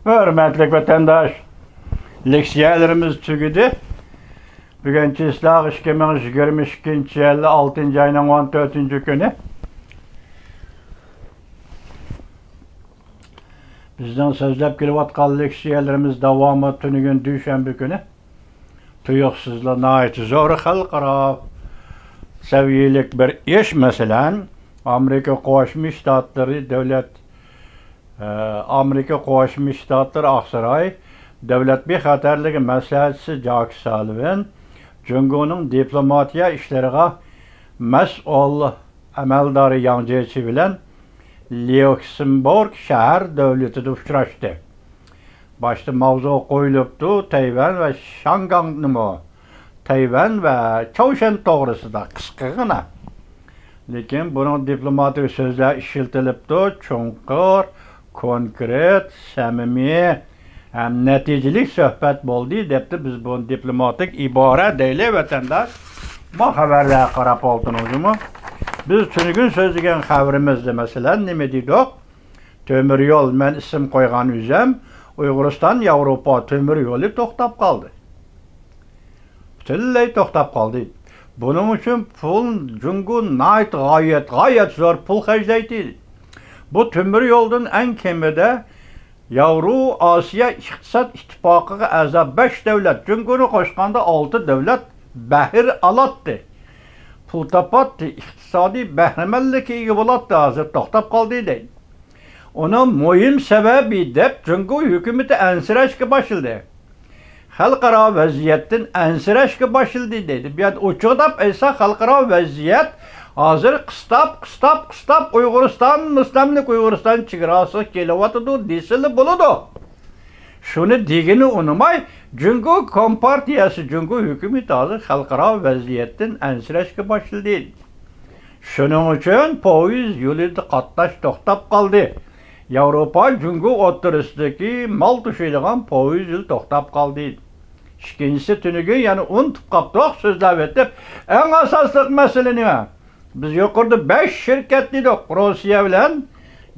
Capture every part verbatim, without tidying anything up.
ھۆرمەتلىك ۋەتەنداش، لېكسىيەلىرىمىز تۈگىدى. بۈگۈن چىسلاغ ئىككى مىڭ يىگىرمە ئىككىنچى يىل ئالتىنچى ئاينىڭ ئون تۆتىنچى كۈنى. بىزنىڭ سۆزلەپ كېلىۋاتقان لېكسىيەلىرىمىز داۋامى تۈنۈگۈن دۈشەنبە كۈنى تۇيۇقسىزلا ناھايىتى زور خەلقئارا سەۋىيەلىك بىر ئىش، مەسىلەن، ئامېرىكا قوشما شتاتلىرى دۆلەت ئامېرىكا قوشما شتاتلىرى ئاقساراي دۆلەت بىخەتەرلىكى مەسلىھەتچىسى جاك سالىۋىن، جۇڭگونىڭ دىپلوماتىيە ئىشلىرىغا مەسئۇل ئەمەلدارى ياڭ جيېچى بىلەن ليۇكسېمبۇرگ شەھەر دۆلىتىدە ئۇچراشتى. باشتا ماۋزۇ قويۇلۇپتۇ، تەيۋەن ۋە شياڭگاڭنىمۇ، تەيۋەن ۋە چاۋشيەن توغرىسىدا قىسقىغىنا. لېكىن بۇنىڭ دىپلوماتىك سۆزلەر ئىشلىتىلىپتۇ، چوڭقۇر، كونكرېت، سەمىمىي ھەم نەتىجىلىك سۆھبەت بولدى، دەپتۇ. بىز بۇنى دىپلوماتىك ئىبارە دەيلى، ۋەتەنداش. ما خەۋەرلەرگە قاراپ ئولتۇرۇڭ جۇمۇ. بىز تۈنۈگۈن سۆزلىگەن خەۋىرىمىزدە، مەسىلەن، نېمە دېدۇق؟ تۆمۈر يول، مەن ئىسىم قويغان ئۆزەم، ئۇيغۇرىستان ياۋروپا تۆمۈر يولى توختاپ قالدى. پۈتۈنلەي توختاپ قالدى. بۇنىڭ ئۈچۈن پۇل، جۇڭگو ناھايىتى غايەت، غايەت زور پۇل خەجلەيتتى. بۇ تۆمۈر يولدىن ئەڭ كېمىدە ياۋرو ئاسىيا ئىقتىساد ئىتتىپاقىغا ئەزا بەش دۆلەت، جۇڭگونى قوشقاندا ئالتە دۆلەت بەھر ئالاتتى. پۇل تاپاتتى، ئىقتىسادىي بەھرىمەنلىككە ئىگە بولاتتى، ھازىر توختاپ قالدى دەيدۇ. ئۇنىڭ مۇھىم سەۋەبى دەپ جۇڭگو ھۆكۈمىتى ئەنسىرەشكە باشلىدى. خەلقئارا ۋەزىيەتتىن ئەنسىرەشكە باشلىدى دەيدۇ. بۇ يەردە ئوچۇقلاپ ئېيتساق، خەلقئارا ۋەزىيەت ھازىر قىستاپ، قىستاپ، قىستاپ ئۇيغۇرىستان، مۇستەملىكە ئۇيغۇرىستان چېگراسىغا كېلىۋاتىدۇ دېسىلا بولىدۇ. شۇنى دېگىنى ئۇنىماي، جۇڭگو كومپارتىيەسى، جۇڭگو ھۆكۈمىتى ھازىر خەلقئارا ۋەزىيەتتىن ئەنسىرەشكە باشلىدى. شۇنىڭ ئۈچۈن پويىز يولىدا قاتناش توختاپ قالدى. ياۋروپا جۇڭگو ئوتتۇرىسىدىكى مال توشۇيدىغان پويىز يولى توختاپ قالدى. ئىككىنچىسى، تۈنۈگۈن يەنە ئۇنتۇپ قاپتۇق سۆزلەۋېتىپ، ئەڭ ئاساسلىق مەسىلە نېمە؟ بىز يۇقىرىدا بەش شىركەت دېدۇق، روسىيە بىلەن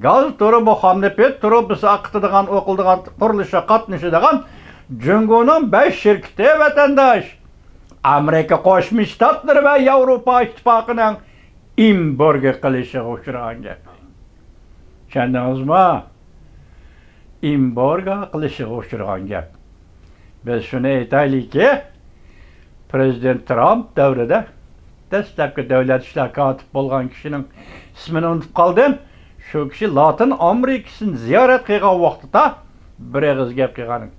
گاز تۇرۇبا، خام نېفىت تۇرۇبىسى ئاقىتىدىغان، ئوقۇلىدىغان قۇرۇلۇشقا قاتنىشىدىغان جۇڭگونىڭ بەش شىركىتى، ۋەتەنداش، ئامېرىكا قوشما شتاتلىرى ۋە ياۋروپا ئىتتىپاقىنىڭ ئېمبارگو قىلىشىغا ئۇچرىغان گەپ. چۈشەندىڭىزمۇ؟ ئېمبارگو قىلىشىغا ئۇچرىغان گەپ. بىز شۇنى ئېيتايلىكى، پىرېزىدېنت ترامپ دەۋرىدە دەسلەپكى دۆلەت ئىشلار كاتىپى بولغان كىشىنىڭ ئىسمىنى ئۇنتۇپ قالدىم. شۇ كىشى لاتىن ئامېرىكىسىنى زىيارەت قىلغان ۋاقتىدا بىر ئېغىز گەپ قىلغان.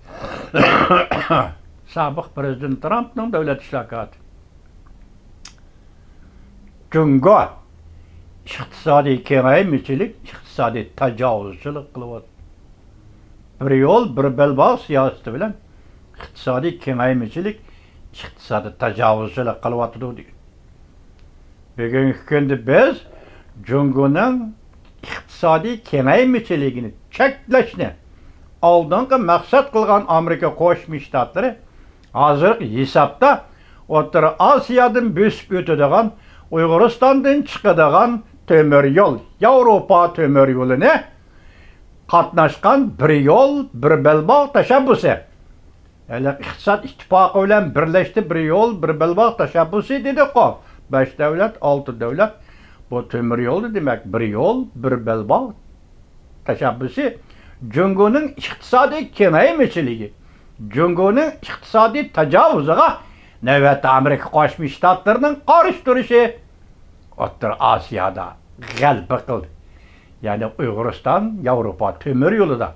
سابىق پىرېزىدېنت ترامپنىڭ دۆلەت ئىشلار كاتىپى. جۇڭگو ئىقتىسادىي كېڭەيمىچىلىك، ئىقتىسادىي تاجاۋۇزچىلىق قىلىۋاتىدۇ. بىر يول، بىر بەلباغ سىياسىتى بىلەن ئىقتىسادىي كېڭەيمىچىلىك، ئىقتىسادىي تاجاۋۇزچىلىق قىلىۋاتىدۇ دېگەن. بۈگۈنكى كۈندە بىز جۇڭگونىڭ ئىقتىسادىي كېڭەيمىچىلىكىنى چەكلەشنى ئالدىنقى مەقسەت قىلغان ئامېرىكا قوشما شتاتلىرى ھازىرقى ھېسابتا ئوتتۇرا ئاسىيادىن بۆسۈپ ئۆتىدىغان، ئۇيغۇرىستاندىن چىقىدىغان تۆمۈر يول، ياۋروپا تۆمۈر يولىنى قاتناشقان بىر يول، بىر بەلباغ تەشەببۇسى. يەنى ئىقتىساد ئىتتىپاقى بىلەن بىرلەشتى، بىر يول، بىر بەلباغ تەشەببۇسى دېدۇققۇ. بەش دۆلەت، ئالتە دۆلەت. بۇ تۆمۈر يولدا، دېمەك، بىر يول، بىر بەلباغ تەشەببۇسى جۇڭگونىڭ ئىقتىسادىي كېڭەيمىچىلىكى، جۇڭگونىڭ ئىقتىسادىي تاجاۋۇزىغا نۆۋەتتە ئامېرىكا قوشما شتاتلىرىنىڭ قارشى تۇرۇشى ئوتتۇرا ئاسىيادا غەلىبە قىلدى. يەنى ئۇيغۇرىستان ياۋروپا تۆمۈر يولىدا،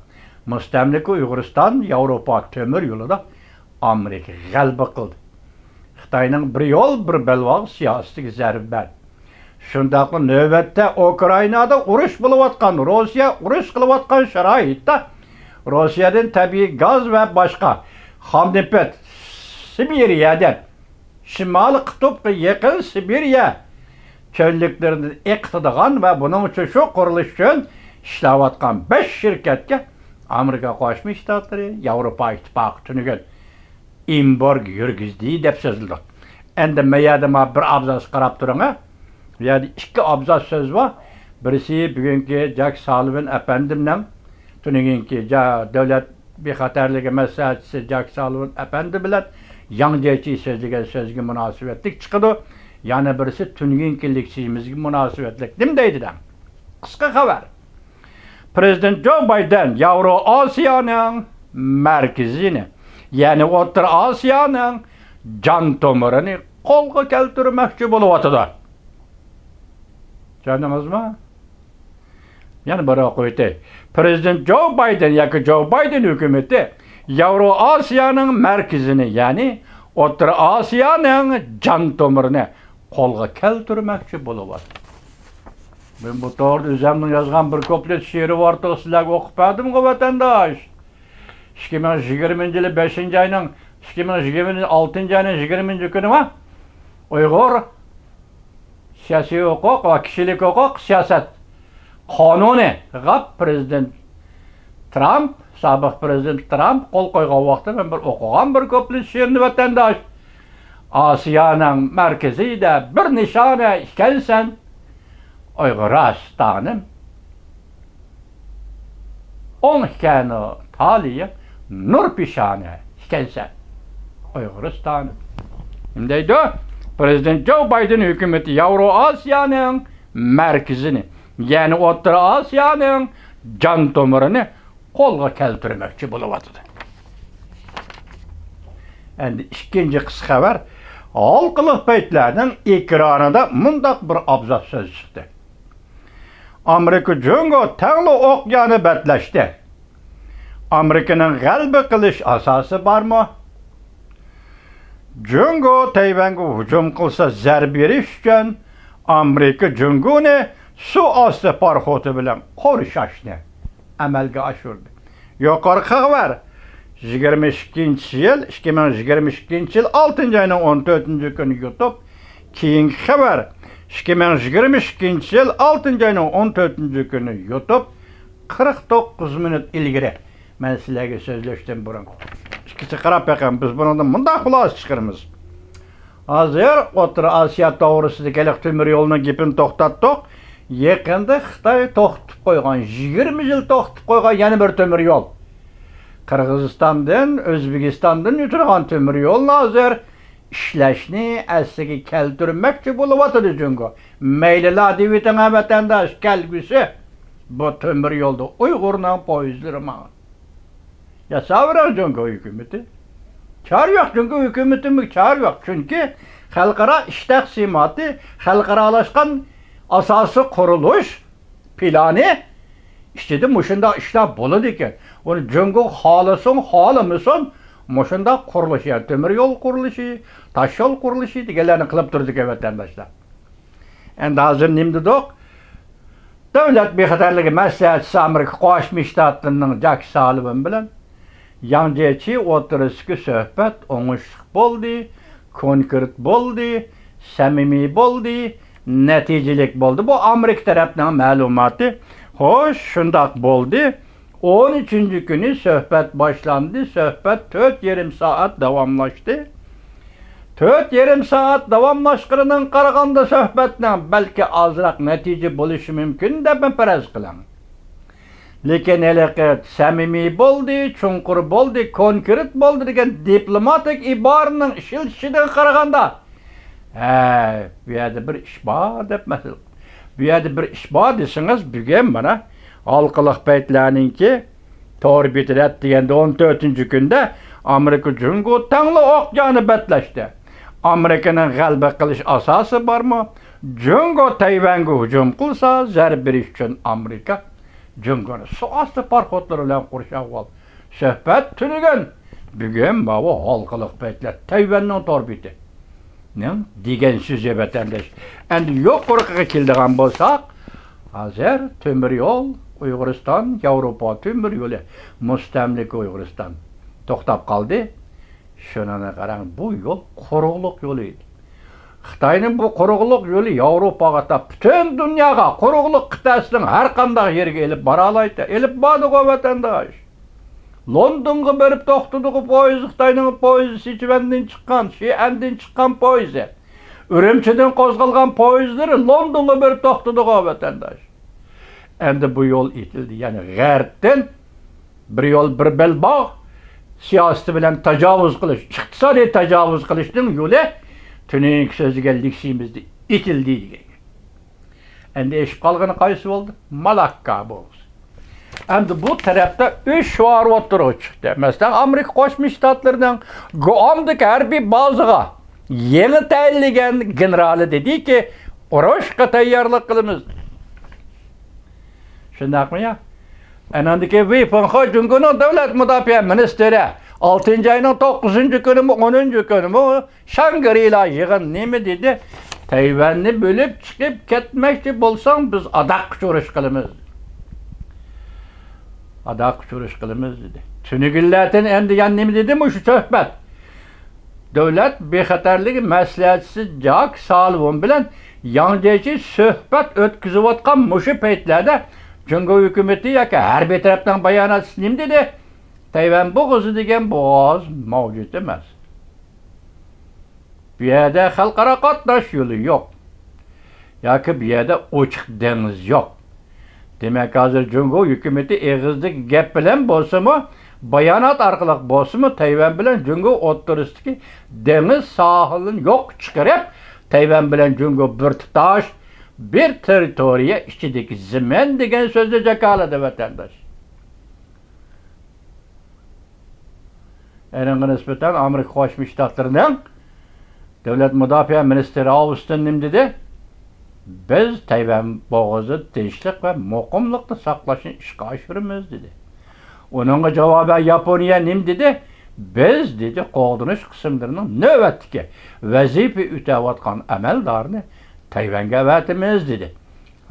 مۇستەملىكە ئۇيغۇرىستان ياۋروپا تۆمۈر يولىدا ئامېرىكا غەلىبە قىلدى. خىتاينىڭ بىر يول، بىر بەلباغ سىياسىتىگە زەربە بەردى. شۇنداقلا نۆۋەتتە ئۇكرائىنادا ئۇرۇش بولۇۋاتقان، روسىيە ئۇرۇش قىلىۋاتقان شارائىتتا روسىيەدىن تەبىئىي گاز ۋە باشقا خام نېفىت سىبىرىيەدىن، شىمالىي قۇتۇپقا يېقىن سىبىرىيە چۆللۈكلىرىدىن ئېقىتىدىغان ۋە بۇنىڭ ئۈچۈن، شۇ قۇرۇلۇش ئۈچۈن ئىشلەۋاتقان بەش شىركەتكە ئامېرىكا قوشما شتاتلىرى، ياۋروپا ئىتتىپاقى تۈنۈگۈن ئېمبارگو يۈرگۈزدى دەپ سۆزلىدۇق. ئەمدى ما يەردە ما بىر ئابزاس قاراپ تۇرۇڭ، ھە. بۇ يەردە ئىككى ئابزاس سۆز بار. بىرسى بۈگۈنكى جاك سالىۋىن ئەپەندىمنىڭ تۈنۈگۈنكى جا-، دۆلەت بىخەتەرلىكى مەسلىھەتچىسى جاك سالىۋان ئەپەندى بىلەن ياڭ جيېچى سۆزلىگەن سۆزگە مۇناسىۋەتلىك چىقىدۇ. يەنە بىرسى تۈنۈگۈنكى لېكسىيىمىزگە مۇناسىۋەتلىك. نېمە دەيدۇ دەڭ؟ قىسقا خەۋەر. پرېزىدېنت جو بايدېن ياۋرو ئاسىيانىڭ مەركىزىنى، يەنى ئوتتۇرا ئاسىيانىڭ جان تومۇرىنى قولغا كەلتۈرمەكچى بولۇۋاتىدۇ. چۈشەندىڭىزمۇ؟ يەنە بىر ئوقۇۋېتەي. پرېزىدېنت جو بايدېن ياكى جو بايدېن ھۆكۈمىتى ياۋرو ئاسىيانىڭ مەركىزىنى، يەنى ئوتتۇرا ئاسىيانىڭ جان تومۇرىنى قولغا كەلتۈرمەكچى بولۇۋاتىدۇ. مەن بۇ توغرىدا ئۆزۈمنىڭ يازغان بىر كۇپلېت شېئىرى بارتۇق، سىلەرگە ئوقۇپ بەردىمغۇ، ۋەتەنداش. ئىككى مىڭ يىگىرمىنچى يىلى بەشىنچى ئاينىڭ، ئىككى مىڭ يىگىرمە ئالتىنچى ئاينىڭ يىگىرمىنچى كۈنى ما، ئۇيغۇر سىياسىي ھوقۇق ۋە كىشىلىك ھوقۇق سىياسەت قانۇنىغا پرېزىدېنت ترامپ، سابىق پرېزىدېنت ترامپ قول قويغان ۋاقىتتا مەن بىر ئوقۇغان بىر كۇپلېت شېئىرنى، ۋەتەنداش. ئاسىيانىڭ مەركىزىدە بىر نىشانە ئىكەنسەن، ئۇيغۇرىستانىم. ئوڭ ئىكەنۇ تالىيىڭ، نۇر پېشانە ئىكەنسەن، ئۇيغۇرىستانىم. نېمە دەيدۇ؟ پرېزىدېنت جو بايدېن ھۆكۈمىتى ياۋرو ئاسىيانىڭ مەركىزىنى، يەنى ئوتتۇرا ئاسىيانىڭ جان تومۇرىنى قولغا كەلتۈرمەكچى بولۇۋاتىدۇ. ئەمدى ئىككىنچى قىسقا خەۋەر. ھالقىلىق پەيتلەرنىڭ ئېكرانىدا مۇنداق بىر ئابزاس سۆز چىقتى. ئامېرىكا جۇڭگو تەڭلا ئوقيانى بەتلەشتى. ئامېرىكىنىڭ غەلىبە قىلىش ئاساسى بارمۇ؟ جۇڭگو تەيۋەنگە ھۇجۇم قىلسا زەربە بېرىش ئۈچۈن ئامېرىكا جۇڭگونى سۇ ئاستى پاراخوتى بىلەن قورشاشنى ئەمەلگە ئاشۇردى. يۇقىرىقى خەۋەر يىگىرمە ئىككىنچى يىل، ئىككى مىڭ يىگىرمە ئىككىنچى يىل ئالتىنچى ئاينىڭ ئون تۆتىنچى كۈنى يۇتۇپ، كېيىنكى خەۋەر ئىككى مىڭ يىگىرمە ئىككىنچى يىل ئالتىنچى ئاينىڭ ئون تۆتىنچى كۈنى يۇتۇپ، قىرىق توققۇز مىنۇت ئىلگىرى. مەن سىلەرگە سۆزلەشتىن بۇرۇن ئىككىچە قاراپ بېقىڭ، بىز بۇنىڭدىن مۇنداق خۇلاسە چىقىرىمىز. ھازىر ئوتتۇرا ئاسىيا توغرىسىدىكى ھېلىقى تۆمۈر يولنىڭ گېپىنى توختاتتۇق. يېقىندا خىتاي توختىتىپ قويغان، يىگىرمە يىل توختىتىپ قويغان يەنە بىر تۆمۈر يول. قىرغىزىستاندىن، ئۆزبېكىستاندىن ئۆتىدىغان تۆمۈر يولنى ھازىر ئىشلەشنى ئەسلىگە كەلتۈرمەكچى بولۇۋاتىدۇ جۇڭگو. مەيلىلا دېيىۋېتىڭ ھە، ۋەتەنداش، كەلگۈسى بۇ تۆمۈر يولدا ئۇيغۇرنىڭ پويىزلىرى ماڭىدۇ. ياساۋېرىڭ جۇڭگو ھۆكۈمىتى. چارە يوق، جۇڭگو ھۆكۈمىتىمۇ چارە يوق. چۈنكى خەلقئارا ئىش تەقسىماتى، خەلقئارالاشقان ئاساسىي قۇرۇلۇش پىلانى ئىچىدە مۇشۇنداق ئىشلار بولىدىكەن. ئۇنى جۇڭگو خالىسۇن، خالىمىسۇن، مۇشۇنداق قۇرۇلۇش، يەنى تۆمۈر يول قۇرۇلۇشى، تاش يول قۇرۇلۇشى دېگەنلەرنى قىلىپ تۇرىدىكەن، ۋەتەنداشلار. ئەمدى ھازىر نېمە دېدۇق؟ دۆلەت بىخەتەرلىكى مەسلىھەتچىسى ئامېرىكا قوشما شتاتلىرىنىڭ جاك سالىۋان بىلەن ياڭ جيېچى ئوتتۇرىسىدىكى سۆھبەت ئوڭۇشلۇق بولدى، كونكرېت بولدى، سەمىمىي بولدى، نەتىجىلىك بولدى. بۇ ئامېرىكا تەرەپنىڭ مەلۇماتى. خوش، شۇنداق بولدى. ئون ئۈچىنچى كۈنى سۆھبەت باشلاندى. سۆھبەت تۆت يېرىم سائەت داۋاملاشتى. تۆت يېرىم سائەت داۋاملاشقىنىدىن قارىغاندا، سۆھبەتنىڭ بەلكى ئازراق نەتىجە بولۇشى مۇمكىن دەپمۇ پەرەز قىلىڭ. لېكىن ھېلىقى سەمىمىي بولدى، چوڭقۇر بولدى، كونكرېت بولدى دېگەن دىپلوماتىك ئىبارىنىڭ ئىشلىتىشىدىن قارىغاندا، ھە، بۇ يەردە بىر ئىش بار دەپ مەسىلە. بۇ يەردە بىر ئىش بار دېسىڭىز، بۈگۈن مانا ھالقىلىق پەيتلەرنىڭكى تور بېتىدە ئەتىگەندە ئون تۆتىنچى كۈندە ئامېرىكا جۇڭگو تەڭلا ئوقيانى بەتلەشتى. ئامېرىكىنىڭ غەلىبە قىلىش ئاساسى بارمۇ؟ جۇڭگو تەيۋەنگە ھۇجۇم قىلسا، زەربە بېرىش ئۈچۈن ئامېرىكا جۇڭگونى سۇ ئاستى پاراخوتلىرى بىلەن قورشاۋالدى. سۆھبەت تۈنۈگۈن، بۈگۈن ماۋۇ ھالقىلىق پەيتلەر تەيۋەننىڭ تور بېتى. نىڭ دېگەن سۆزى، ۋەتەنداش. ئەمدى يۇقىرىقىغا كېلىدىغان بولساق، ھازىر تۆمۈر يول، ئۇيغۇرىستان، ياۋروپا تۆمۈر يولى، مۇستەملىكە ئۇيغۇرىستان توختاپ قالدى. شۇنىڭغا قاراڭ، بۇ يول قۇرۇقلۇق يولى ئىدى. خىتاينىڭ بۇ قۇرۇقلۇق يولى ياۋروپاغا ئاتاپ، پۈتۈن دۇنياغا، قۇرۇقلۇق قىتئەسىنىڭ ھەر قانداق يېرىگە ئېلىپ بارالايتتى. ئېلىپ باردىغۇ، ۋەتەنداش. لوندونغا بېرىپ توختىدىغۇ پويىز، خىتاينىڭ پويىزى، سىچۈەندىن چىققان، شىئەندىن چىققان پويىزى، ئۈرۈمچىدىن قوزغالغان پويىزلىرى لوندونغا بېرىپ توختىدىغۇ، ۋەتەنداش. ئەمدى بۇ يول ئېچىلدى، يەنى غەربتىن بىر يول، بىر بەلباغ سىياسىتى بىلەن تاجاۋۇز قىلىش، ئىقتىسادىي تاجاۋۇز قىلىشنىڭ يولى تۈنۈگۈنكى سۆزلىگەن لېكسىيىمىزدە ئېچىلدى دېگەن. ئەمدى ئېشىپ قالغىنى قايسى بولدى؟ مالاككا بوغۇزى. ئەمدى بۇ تەرەپتە ئۈچ شوئار ئوتتۇرىغا چىقتى. مەسىلەن، ئامېرىكا قوشما شتاتلىرىنىڭ گۇئامدىكى ھەربىي بازىغا يېڭى تەيىنلىگەن گېنېرالى دېدىكى، ئۇرۇشقا تەييارلىق قىلىمىز. شۇنداقمۇ يا؟ ئەنەندىكى ۋېي فېنخې جۇڭگونىڭ دۆلەت مۇداپىئە مىنىستىرى ئالتىنچى ئاينىڭ توققۇزىنچى كۈنىمۇ، ئونىنچى كۈنىمۇ شاڭگرىلا يىغىن نېمە دېدى؟ تەيۋەننى بۆلۈپ چىقىپ كەتمەكچى بولساڭ، بىز ئاداققىچە ئۇرۇش قىلىمىز. ئاداققىچە ئۇرۇش قىلىمىز دېدى. تۈنۈگۈنلەتىن ئەمدى يەنە نېمە دېدى مۇشۇ سۆھبەت؟ دۆلەت بىخەتەرلىكى مەسلىھەتچىسى جاك سالىۋون بىلەن ياڭ جيېچى سۆھبەت ئۆتكۈزۈۋاتقان مۇشۇ پەيتلەردە جۇڭگو ھۆكۈمىتى ياكى ھەربىي تەرەپنىڭ باياناتچىسى نېمە دېدى؟ تەيۋەن بوغۇزى دېگەن بوغاز مەۋجۇت ئەمەس. بۇ يەردە خەلقئارا قاتناش يولى يوق. ياكى بۇ يەردە ئوچۇق دېڭىز يوق. دېمەك، ھازىر جۇڭگو ھۆكۈمىتى ئېغىزدىكى گەپ بىلەن بولسىمۇ، بايانات ئارقىلىق بولسىمۇ، تەيۋەن بىلەن جۇڭگو ئوتتۇرىسىدىكى دېڭىز ساھىلىنى يوققا چىقىرىپ، تەيۋەن بىلەن جۇڭگو بىر تۇتاش، بىر تېررىتورىيە ئىچىدىكى زېمىن دېگەن سۆزنى جاكارلىدى، ۋەتەنداش. ئېرىنغا نىسبەتەن ئامېرىكا قوشما شتاتلىرىنىڭ دۆلەت مۇداپىئە مىنىستىرى ئاۋستىن نېمە دېدى؟ بىز تەيۋەن بوغۇزىنى تىنچلىق ۋە مۇقىملىقتا ساقلاشنى ئىشقا ئاشۇرىمىز، دېدى. ئۇنىڭغا جاۋابەن ياپونىيە نېمە دېدى؟ بىز، دېدى، قوغدىنىش قىسىملىرىنىڭ نۆۋەتتىكى ۋەزىپە ئۆتەۋاتقان ئەمەلدارىنى تەيۋەنگە ئەۋەتىمىز، دېدى.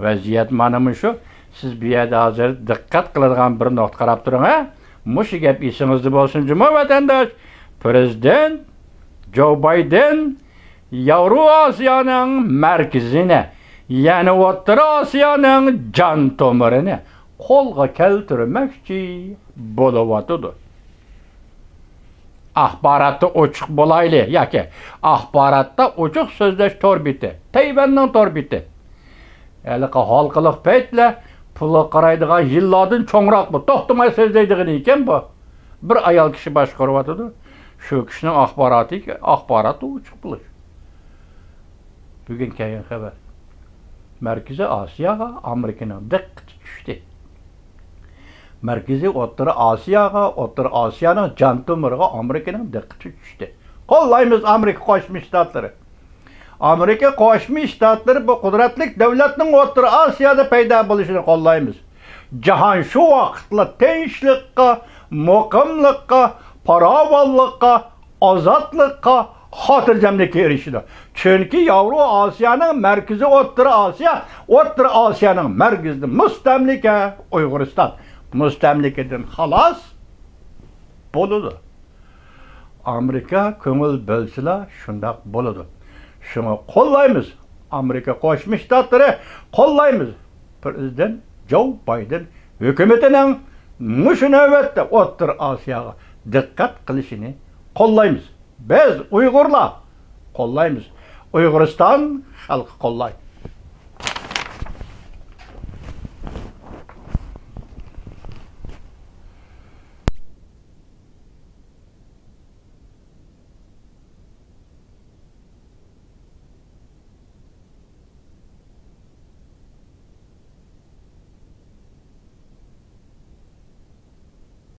ۋەزىيەت مانا مۇشۇ. سىز بۇ يەردە ھازىر دىققەت قىلىدىغان بىر نۇقتا قاراپ تۇرۇڭ، ھە؟ مۇشۇ گەپ ئېسىڭىزدە بولسۇن جۇمۇ، ۋەتەنداش. پىرېزىدېنت جو بايدېن ياۋرو ئاسىيانىڭ مەركىزىنى، يەنى ئوتتۇرا ئاسىيانىڭ جان تومۇرىنى قولغا كەلتۈرمەكچى بولۇۋاتىدۇ. ئاخباراتتا ئوچۇق بولايلى ياكى ئاخباراتتا ئوچۇق سۆزلەش تور بېتى، تەيۋەننىڭ تور بېتى. ھېلىقى ھالقىلىق پەيتلەر پۇلغا قارايدىغان يىللاردىن چوڭراقمۇ، توختىماي سۆزلەيدىغىنى ئىكەن بۇ. بىر ئايال كىشى باشقۇرۇۋاتىدۇ. شۇ كىشىنىڭ ئاخباراتى، ئاخباراتتا ئوچۇق بولۇش. بۈگۈن كەلگەن خەۋەر. مەركىزىي ئاسىياغا ئامېرىكىنىڭ دىققىتى چۈشتى. مەركىزىي ئوتتۇرا ئاسىياغا، ئوتتۇرا ئاسىيانىڭ جان تومۇرىغا ئامېرىكىنىڭ دىققىتى چۈشتى. قوللايمىز ئامېرىكا قوشما شتاتلىرى. ئامېرىكا قوشما شتاتلىرى بۇ قۇدرەتلىك دۆلەتنىڭ ئوتتۇرا ئاسىيادا پەيدا بولۇشىنى قوللايمىز. جاھان شۇ ۋاقىتلا تىنچلىققا، مۇقىملىققا، پاراۋانلىققا، ئازادلىققا، خاتىرجەملىككە ئېرىشىدۇ. چۈنكى ياۋرو ئاسىيانىڭ مەركىزى ئوتتۇرا ئاسىيا، ئوتتۇرا ئاسىيانىڭ مەركىزىدە مۇستەملىكە ئۇيغۇرىستان. مۇستەملىكىدىن خالاس بولىدۇ. ئامېرىكا كۆڭۈل بۆلسىلا شۇنداق بولىدۇ. شۇڭا قوللايمىز. ئامېرىكا قوشما شتاتلىرى قوللايمىز. پىرېزىدېنت جو بايدېن ھۆكۈمىتىنىڭ مۇشۇ نۆۋەتتە ئوتتۇرا ئاسىياغا دىققەت قىلىشىنى قوللايمىز. بىز ئۇيغۇرلار قوللايمىز. ئۇيغۇرىستان خەلقى قوللايدۇ.